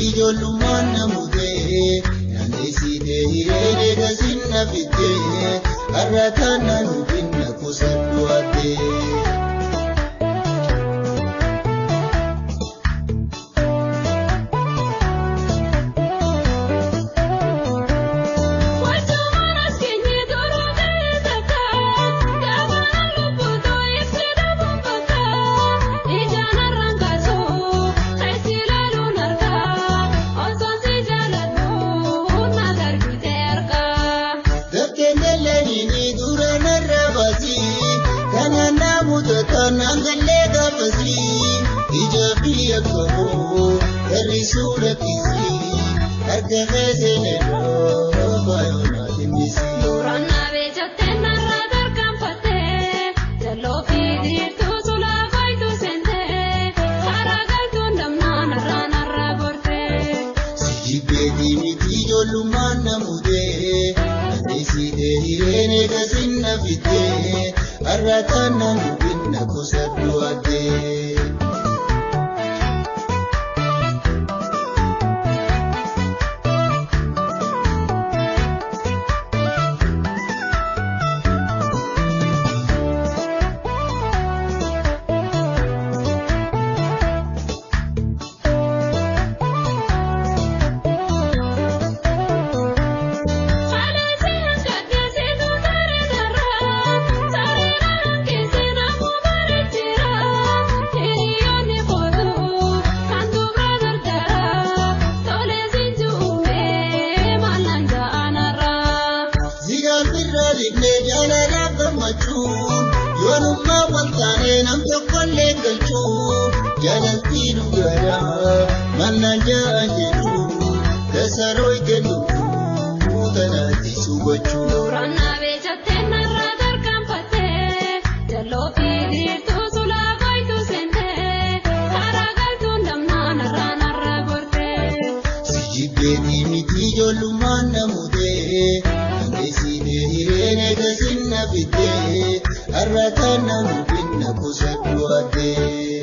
ijoollummaan na mudee naanneessitee hiree gasin na fiddee har'a taanaan hubinna kuusadhu addee. Nangalee gaafasii ija biyya qabuu hir'isuu lakkisii harka keessee faayoo naatimbisii. Duraan beejattee narraa tarkaanfattee jaloo fi diirtuu sulaa faayituu seentee karaa galtuun damnaa narraa narraa gortee. Sijibbeetii miti ijoollummaan na mudee naanneessitee hireen eegasin na fiddee har'a taanaan hubinna kuusadhu addee. Yoonummaa waltaanee nam tokkollee galchuu jaalaltii dhugaadhaa mannaan ja'an jedhu tasaroo kennu tanaatti subachuu. Duraan beejattee narraa tarkaanfattee jaloo fi diirtuu sulaa faayituu seentee karaa galtuun damnaa narraa narraa gortee. Sijibbeetii miti ijoollummaan na mudee naanneessitee hireen eegasin na fiddee har'a taanaan hubinna kuusadhu addee.